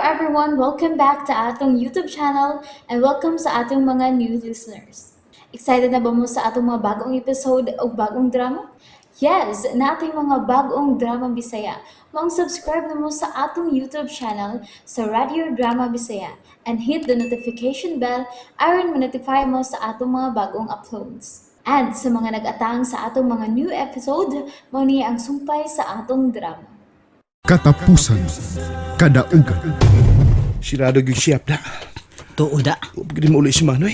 everyone! Welcome back to atong YouTube channel and welcome sa atong mga new listeners. Excited na ba mo sa atong mga bagong episode o bagong drama? Yes, nating mga bagong drama Bisaya. Maong subscribe na mo sa atong YouTube channel sa Radio Drama Bisaya and hit the notification bell aron ma-notify mo sa atong mga bagong uploads. And sa mga nag-atang sa atong mga new episode, mao ni ang sumpay sa atong drama. Katapusan, kadaugan. Sirado gyud siyap na. Tuod da. Huwag gid mo uli si Manoy.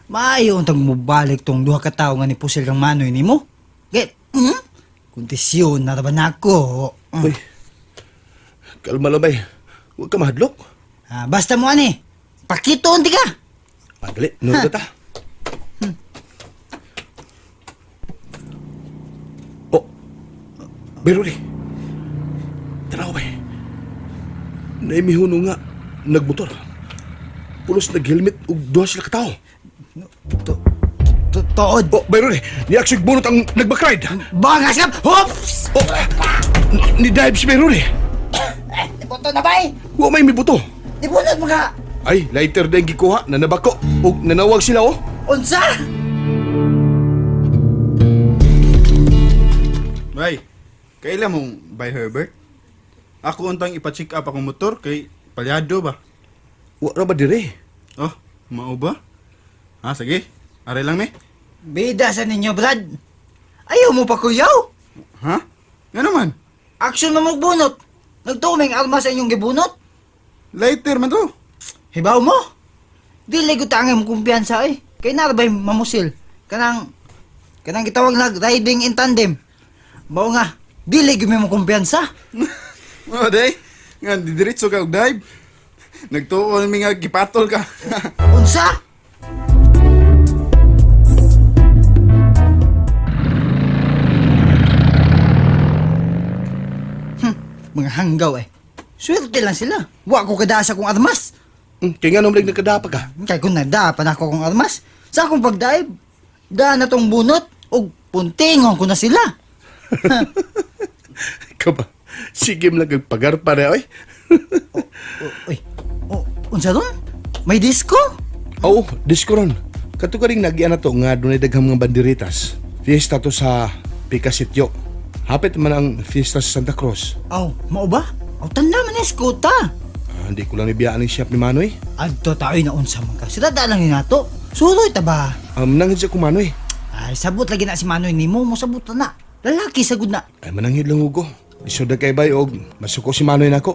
Maayo untang mobalik tong duha ka tawo nga ni pusil kang manoy nimo. Get, Kuntisyon na ra ba nako? Uy. Kalma lang bay. Huwag ka mahadlok. Ah, basta mo ani. Pakito unti ka. Ah, dali. Nuod ta. Oh. Beruli. Tanaw bay. Naimihuno nga nagmotor. Pulos nag-helmet ug duha sila katawo. To, to, tuod. Oh, Beruli. Niaksig bunot ang nagbakride. Bangas ka. Hops! Oh, ni-dive si Beruli. Eh, nibuto na bay. Wa may mibuto. Nibunot mo ka. Ay, lighter na yung gikuha, nanabako, ug nanawag sila oh. Unsa? Bay, kaila mong bay Herbert? Ako untang ipa-check up akong motor kay palyado ba? Wa ra ba dire? Oh, mao ba? Ha, sige. Aray lang mi. Bida sa ninyo, Brad. Ayaw mo pa kuyaw. Ha? Nga naman. Aksyon na magbunot. Nagtuming arma sa inyong gibunot. Lighter man to. Hibaw mo? Dili ko tangay mong kumpiyansa eh. Kay narabay mamusil. Kanang gitawag nag riding in tandem. Mao nga, dili gyud mo kumpiyansa. Oh, day. Nga didiretso ka og dive. Nagtuon mi nga gipatol ka. Unsa? Mga hanggaw eh. Swerte lang sila. Wa ko kada sa kong armas. Kaya nga nung nagkadapa ka. Kay kung nagdaa pa na ako kong armas, sa akong pagdive, daan na tong bunot, og puntingon ko na sila. Ikaw ba? Sige mo lang pagar pa na, oy. Uy, oh, unsa ron? May disco? Oo, disco ron. Kato ka rin nagyan na to nga dunay daghang mga banderitas. Fiesta to sa Picasityo. Hapit man ang fiesta sa Santa Cruz. Aw, mao ba? Aw, tanda man ni ta. Ah, hindi ko lang ibiyaan ang shop ni Manoy. Adto tayo na unsa man ka. Sila lang ni nato. Suroy ta ba? Mananghid siya ko Manoy. Ay, sabot lagi na si Manoy nimo, mo sabot na. Lalaki sagud na. Ay, mananghid lang ugo. Isod na kay bay og masuko si Manoy nako.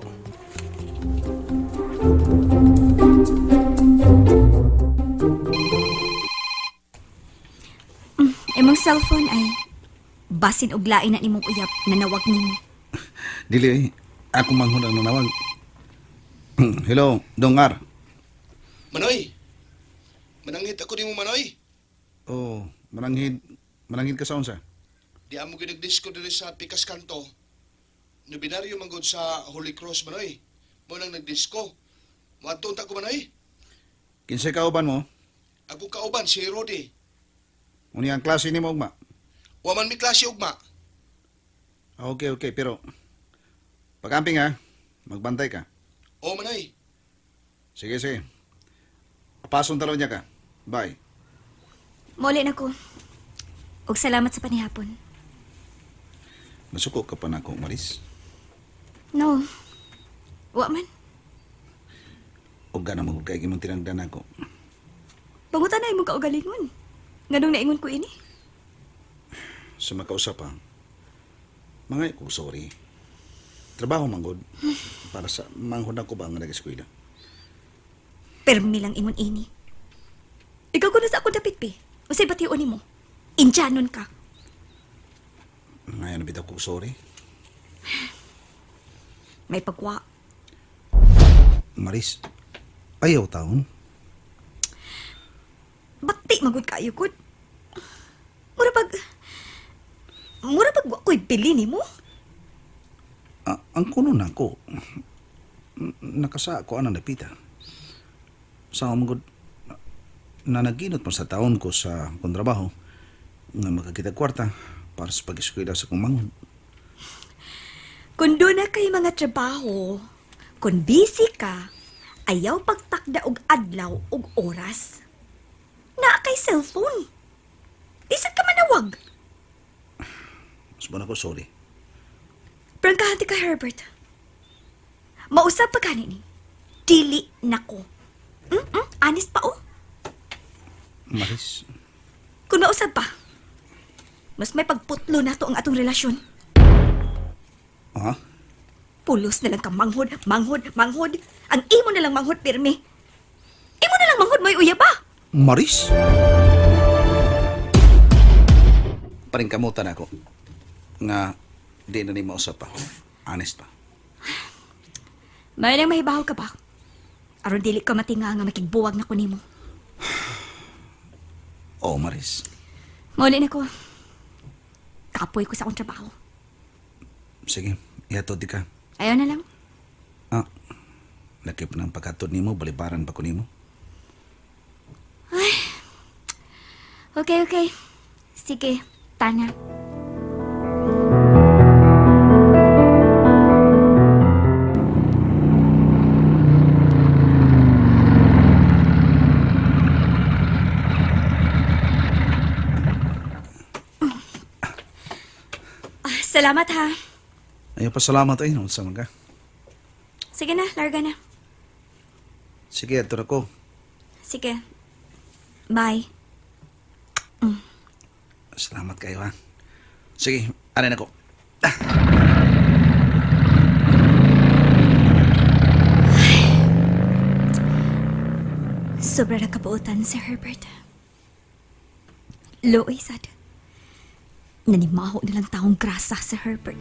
Imong cellphone ay basin og lain na nimong uyab na nawag nimo. Dili eh. Ako manghud ang nanawag. Hello, Dongar. Manoy! Mananghid ako nimo Manoy. Oh, mananghid. Mananghid ka sa unsa? Di amo gyud nagdisco diri sa Picas Kanto. Nobinaryo manggod sa Holy Cross Manoy. Mo nang nagdisco. Moadto unta ko Manoy. Kinsay kauban mo? Ako kauban si Rodi. Unya ang klase nimo ugma. Wa man mi klase ugma. Ah, okay, okay, pero pag-amping ha, magbantay ka. O Manoy. Sige, sige. Pasong talaw niya ka. Bye. Muli na ko. Og salamat sa panihapon. Nasuko ka pa na ako, Maris. No. Wa man. Og gana mo kay imong tinagdan ako. Pangutan na imong kaugalingon. Nganong naingon ko ini? Sa makausap pa. Mga ko sorry. Trabaho manggod. Para sa manghod ako ba nga nag-eskwela. Permi lang ingon ini. Ikaw kuno sa akong dapit pi. Usay bation nimo. Indianon ka. Ngayon bitaw ko sorry. May pagwa. Maris, ayaw taon. Bakti magud kayo gud. Mura pag wa ko'y bili nimo. Ah, ang kuno na ako. Nakasa ko anang dapita. Sa among na naginot pa sa taon ko sa akong trabaho nga makakita kwarta para sa pag-eskwela sa kong manghod. Kung doon na kay mga trabaho, kung busy ka, Ayaw pagtakda og adlaw og oras. Naa kay cellphone. Di sad ka manawag. Subon ako, sorry. Prangkahan ka, Herbert. Mausap pa gani ni. Dili nako. Honest pa oh. Maris, Kung mausap pa, mas may pagputlo na to ang atong relasyon. ha? Pulos na lang ka manghod, manghod, manghod. Ang imo na lang manghod, pirmi. Imo na lang manghod, may uya pa. Maris? Paringkamutan ako nga di na ni mausap pa. Honest pa. May nang mahibaw ka ba? Aron dili ka matinga nga makigbuwag na ko nimo. Oo, Maris. Mauli na ko. Kapoy ko sa akong trabaho. Sige, ihatod di ka. Ayaw na lang. Ah, lakip ng pagkatod nimo, balibaran pa ko nimo. Okay, okay. Sige, tana. Ah, salamat ha. Ayaw pa salamat ay, unsa man ka. Sige na, larga na. Sige, ato na ko. Sige. Bye. Salamat kayo ha. Sige, anay na ko. Sobra na kabuotan si Herbert. Looy, sad. Nanimaho na lang taong grasa si Herbert.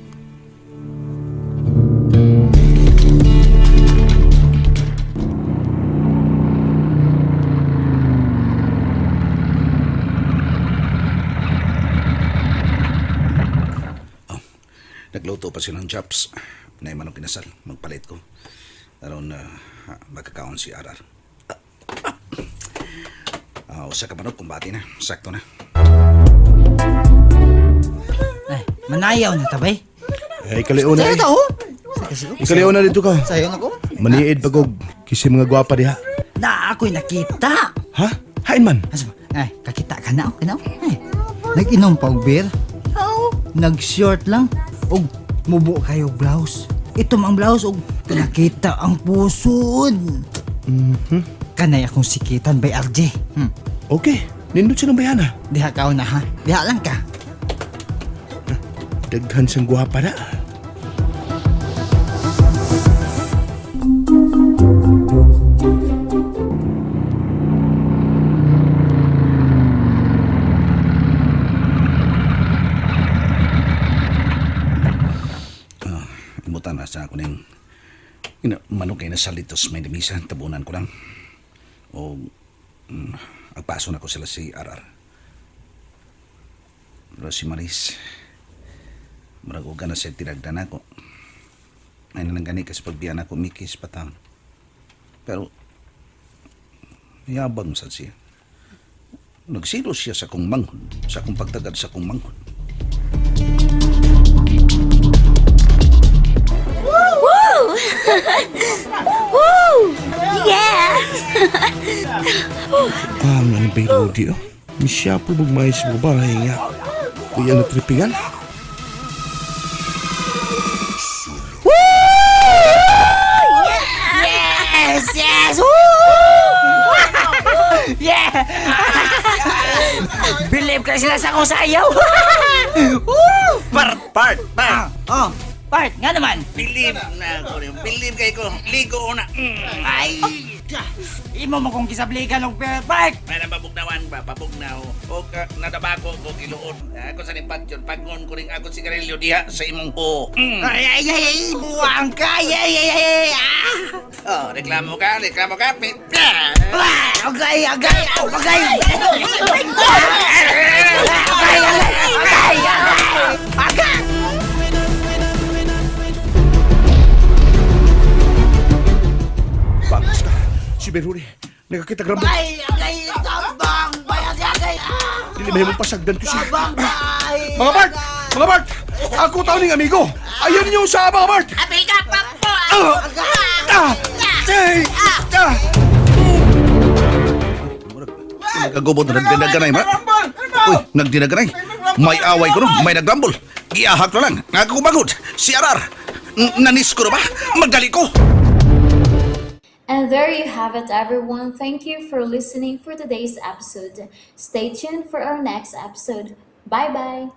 Oh, nagluto pa silang chops. Nay manong kinasal, magpalit ko. Aron magkakaon si Arar. Ah, usa ka manok kumbati na, sakto na. Ay, manayaw na tabay. Eh, ikaliw na Sayo eh. ta oh. Ikaliw na dito ka. Sayo na ko. Maniid pagog kasi mga gwapa diha. Na ako'y nakita. Ha? Hain man. Asa ba? Ay, kakita ka na. Okay na. Ay, nag-inom pa og beer. Oo. Nag-short lang. Og mubo kayo og blouse. Itom ang blouse og nakita ang pusod. Kanay akong sikitan by RJ. Okay. Nindot silang bayana. Diha ka na ha. Diha lang ka. Daghan siyang gwapa na. Ah, imutan na sa ako ning ina, manok kay nasal dito sa may lamisa, tabunan ko lang. O agpaso na ko sila si Arar. Pero si Maris, murag uga na siya tinagdan ako. Ay nalang gani kasi pagbiyan ako mikis patang. Pero yabang sad siya. Nagsilo siya sa akong manghod, sa akong pagtagad sa akong manghod. Woo! Woo! Yeah! Ah, nga ni Bay Rudy, oh. Misya po bugmay sa babae nga. Kuya na tripingan. Yes, yes! Woo! Yeah! Believe ka sila sa akong sayaw! Woo! Part, part, part! Oh, part, nga naman. Believe na ako rin. Believe kay ko. Ligo na. Ay! Imo mo kong gisabligan og part. May nang pabugnawan ba? Pabugnaw. O ka, nadabako ko giluon. Ako sa nipat yun. Pagngon ko rin ako sigarilyo diha sa imong o. Ay, ay, ay, ay, buwang ka! Ay, ay, ay, ay, ah! Oh, reklamo ka, reklamo ka. Pit. Ah! Agay, agay, agay! Agay, agay, agay, agay! Agay! Bagus ka. Si Bay Rudy, nakakita grabo. Ay, agay, tabang! Bay, agay, agay! Ah! Dili may mong pasagdan ko siya. Tabang, bay! Mga Bart! Mga Bart! Ako taon ning amigo! Ayun niyo sa mga Bart! Apil ka, papo! Ah! Ah! Ay! ka! Nagagubot na nagdinaganay, ma. Uy, nagdinaganay. May away ko no, may nagrambol. Giahak na lang. Nagkubagot. Si Arar. Nanis ko na ba? Magdali ko. And there you have it, everyone. Thank you for listening for today's episode. Stay tuned for our next episode. Bye bye.